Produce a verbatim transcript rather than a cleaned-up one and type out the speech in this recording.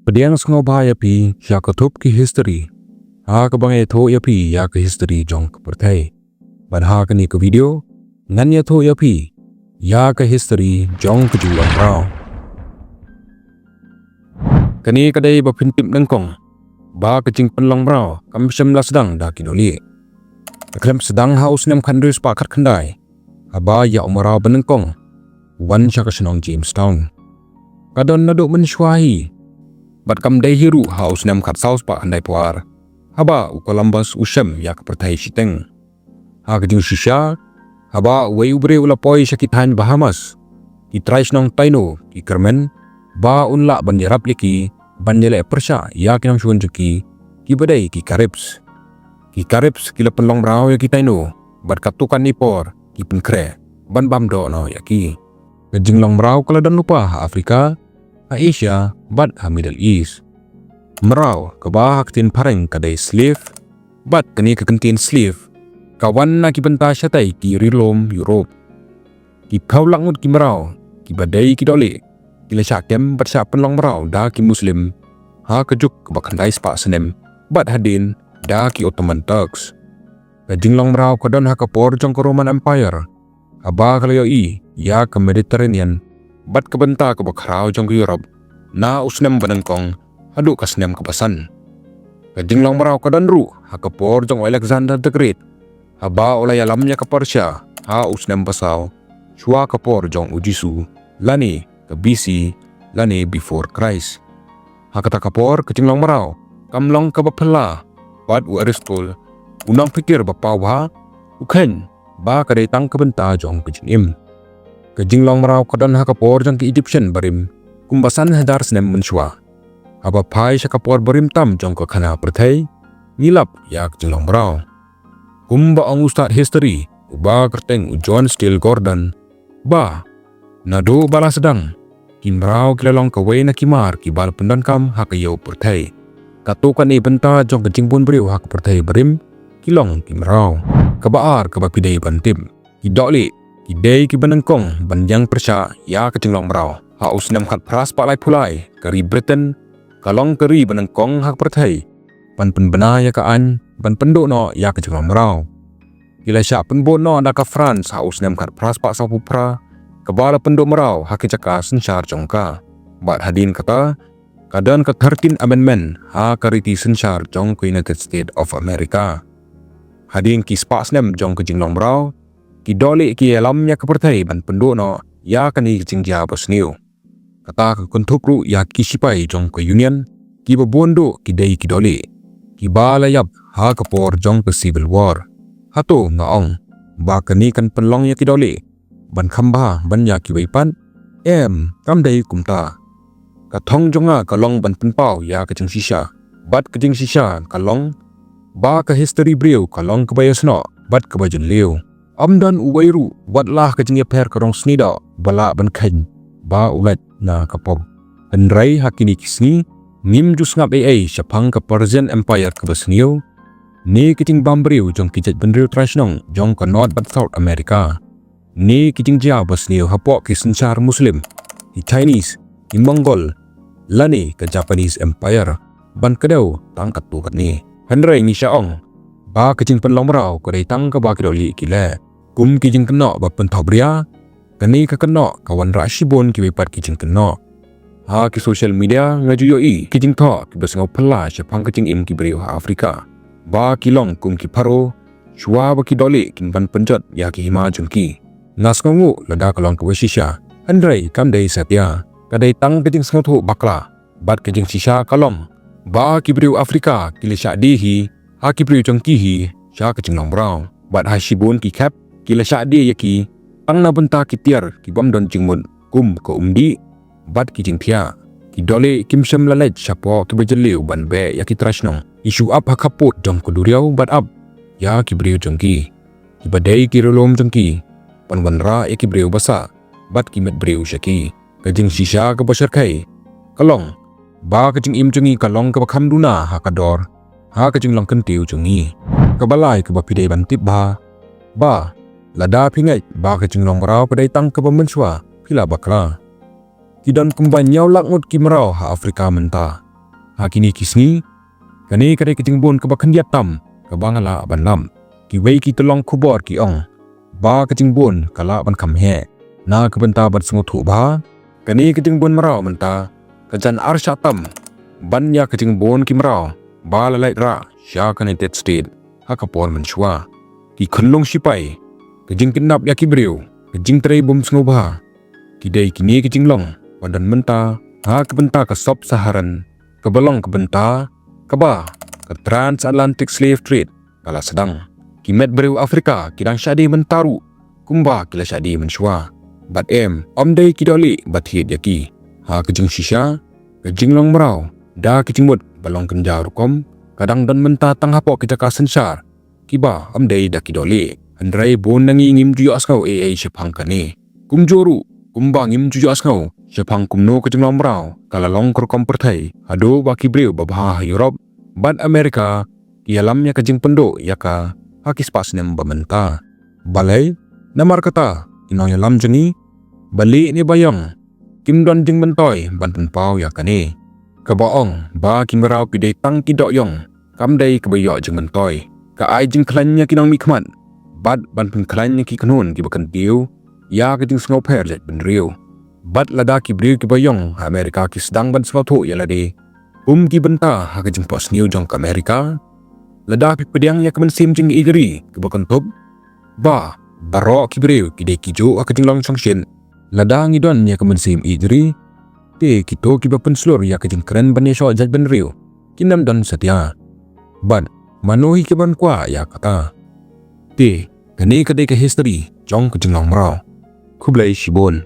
Pdiang sngewbha ïa phi sha ka thup ki history ha kaba ngan ïathuh ïa phi ïa ka history jong ka pyrthei. Bad ha kane ka video ngan ïathuh ïa phi ïa ka history jong ka jinglong mraw. Kane ka dei ba phin tip nyngkong ba ka jingpynlong mraw kam shym la sdang da ki dohlieh. Ka khlem sdang ha u snem khathynriew spah khatkhyndai, haba ïa u mraw ba nyngkong u wan sha ka shnong Jamestown. Ka don naduh mynshuwa hi, bad kam dei hi ruh ha u snem khatsaw spah khyndaiphew ar, haba u Columbus u shem ïa ka pyrthei shiteng. Ha ka jingshisha, haba uwei u briew u la poi sha ki thaiñ Bahamas, ki trai shnong Taino ki kyrmen ba un lah ban ïarap ïa ki ban ïaleh pyrshah ïa ki nongshun jong ki, kiba dei ki Caribs. Ki Caribs ki la pynlong mraw ïa ki Taino, bad katto katne por ki pynkhreh ban bam doh noh ïa ki. Ka jinglong mraw ka la don lypa ha Africa, ha Asia bad ha Middle East. Mraw, kaba ha ka ktien phareng ka dei slave, bad kane ka kyntien slave ka wan na ki bynta shatei ki ri lum Europe. Ki phew lak ngut ki mraw kiba dei ki dohlieh ki la shah kem bad shah pynlong mraw da ki Muslim ha ka juk kaba khyndai spah snem, bad hadien da ki Ottoman Turks. Ka jinglong mraw ka don ha ka por jong ka Roman Empire, haba ka la ïohi ïa ka Mediterranean bad ka bynta kaba khraw jong ka Europe na u snem ba nyngkong haduh ka snem kaba san. Ka jinglong mraw ka don ruh ha ka por jong u Alexander the Great, haba u la ïalam ïa ka Persia ha u snem ba saw shuwa ka por jong u Jisu, lane ka B C, lane before Christ. Ha kata ka por ka jinglong mraw kam long kaba phylla, bad u Aristotle, u nongpynkhiah ba paw bha, u kheiñ ba ka dei tang ka bynta jong ka jingim. Ka jinglong mraw ka don ha ka por jong ki Egyptian barim, kumba san hajar snem mynshuwa. Haba phai sha ka por barim tam jong ka khana pyrthei, ngi lap ïa ka jinglong mraw. Kumba ong u stad history uba kyrteng u John Steele Gordon, ba naduh ba la sdang, ki mraw ki la long kawei na ki mar kiba la pyndonkam ha ka ïew pyrthei. Katto katne bynta jong ka jingbun briew ha ka pyrthei barim ki long ki mraw. Kaba ar kaba phi dei ban tip, ki dohlieh ki dei kiba nyngkong ban ïeng pyrshah ïa ka jinglong mraw. Ha u snem khatphra spah laiphew lai, ka ri Britain ka long ka ri ba nyngkong ha ka pyrthei ban pynbna ïa ka aiñ ban pynduh noh ïa ka jinglong mraw. Ki la shah pynbud noh da ka France ha u snem khatphra spah sawphew phra, kaba la pynduh mraw ha ki jaka synshar jong ka. Bad hadien kata, ka don ka thirteenth Amendment ha ka riti synshar jong ka United States of America. Hadien ki spah snem jong ka jinglong mraw, ki dohlieh ki ïalam ïa ka pyrthei ban pynduh noh ïa kane ka jingjia basniew. Kata ka kynthup ruh ïa ki sipai jong ka Union, kiba bun duh ki dei ki dohlieh kiba la ïap ha ka por jong ka Civil War. Hato nga ong ba kane kan pynlong ïa ki dohlieh ban kham bha ban ïa kiwei pat? Em, kam dei kumta. Ka thong jong nga ka long ban pynpaw ïa ka jingshisha, bad ka jingshisha ka long ba ka history briew ka long kaba ïasnoh bad kaba jylliew. Ym don uwei ruh wat la ka jingïapher ka rong sngi doh ba lah ban kheiñ ba u lait na ka pop. Hynrei ha kine ki sngi ngim ju sngap ei ei shaphang ka Persian Empire kaba sniew, ne ki jingbam briew jong ki jaitbynriew trai shnong jong ka North bad South America, ne ki jingjia basniew hapoh ki synshar Muslim, ki Chinese, ki Mongol, lane ka Japanese Empire, ban kdew tang katto katne. Hynrei ngi shah ong ba ka jingpynlong mraw ka dei tang kaba ki dohlieh ki leh. Kum ki jingkynnoh ba pynthop ria, kane ka kynnoh ka wanrah shibun kiwei pat ki jingkynnoh. Ha ki social media nga ju ïohi ki jingthoh kiba sngewphylla shaphang ka jingim ki briew ha Africa, ba ki long kum ki pharaoh shuwa ba ki dohlieh kin ban pynjot ïa ki hima jong ki. Nga sngewnguh lada ka long kaba shisha, hynrei kam dei satia. Ka dei tang ka jingsngewthuh bakla. Bad ka jingshisha ka long ba ki briew Africa ki la shah die hi ha ki briew jong ki hi sha ka jinglong mraw. Bad ha shibun ki khep ki la shah die ïa ki tang na bynta ki tiar ki bym don jingmut, kum ka umdih bad ki jingthiah. Ki dohlieh kim shym la leit shapoh kiba jylliew ban beh ïa ki trai shnong. Ki shu ap ha khappud jong ka duriaw bad ap ïa ki briew jong ki, kiba dei ki riewlum jong ki, ban wanrah ïa ki briew basah bad ki met briew sha ki. Ka jingshisha kaba shyrkhei ka long ba ka jingim jong ngi ka long kaba kham duna ha ka dor ha ka jinglong kyntiew jong ngi. Kaba lai kaba phi dei ban tip bha, ba lada phi ngeit ba ka jinglong mraw ka dei tang kaba mynshuwa, phi la bakla. Ki don kumba hynñiew lak ngut ki mraw ha Africa mynta. Ha kine ki sngi, kane ka dei ka jingbun kaba khyndiat tam kaba nga lah ban lap. Kiwei ki tyllong khubor ki ong ba ka jingbun ka lah ban kham heh na ka bynta ban sngewthuh ba kane ka jingbun mraw mynta ka jan ar shah tam ban ïa ka jingbun ki mraw ba la leit rah sha ka United States ha ka por mynshuwa. Ki khunlung shipai, ka jingkidnap ïa ki briew, ka jingtrei bym sngewbha, ki dei kine ki jinglong ba don mynta ha ka bynta ka Sub-Saharan, kaba long ka bynta kaba ka Transatlantic Slave Trade ka la sdang. Ki met briew Africa ki dang shah die mynta ruh kumba ki la shah die mynshuwa. Bad em, ym dei ki dohlieh ba thied ïa ki. Ha ka jingshisha, ka jinglong mraw da ka jingmut ba long kynja rukom ka dang don mynta tang hapoh ki jaka synshar kiba ym dei da ki dohlieh. Hynrei bun na ngi ngim ju ïohsngew ei ei shaphang kane. Kumjuh ruh, kumba ngim ju ïohsngew shaphang kumno ka jinglong mraw ka la long ka rukom pyrthei haduh ba ki briew babha ha Europe bad America ki ïalam ïa ka jingpynduh ïa ka ha ki spah snem ba mynta. Balei? Namar kata ki nongïalam jong ngi ba lieh ne ba ïong kim don jingmyntoi ban pynpaw ïa kane. Kaba ong ba ki mraw ki dei tang ki doh ïong kam dei kaba ïoh jingmyntoi. Ka ai jingkhlaiñ ïa ki nongmihkhmat bad ban pynkhlaiñ ïa ki kynhun kiba kyntiew ïa ka jingsngewpher jaitbynriew. Bad lada ki briew kiba ïong ha America ki sdang ban sngewthuh ïa lade kum ki bynta ha ka jingphohsniew jong ka America, lada phi pdiang ïa ka mynsiem jingïeit ri kaba kynthup ba baroh ki briew ki dei kijuh ha ka jinglong shongshit, lada ngi don ïa ka mynsiem ïeit ri, te kito kiba pynslur ïa ka jingkren ban ïashoh jaitbynriew kin ym don satia. Bad mano hi kaban kwah ïa kata? Te kane ka dei ka history jong ka jinglong mraw. Khublei shibun.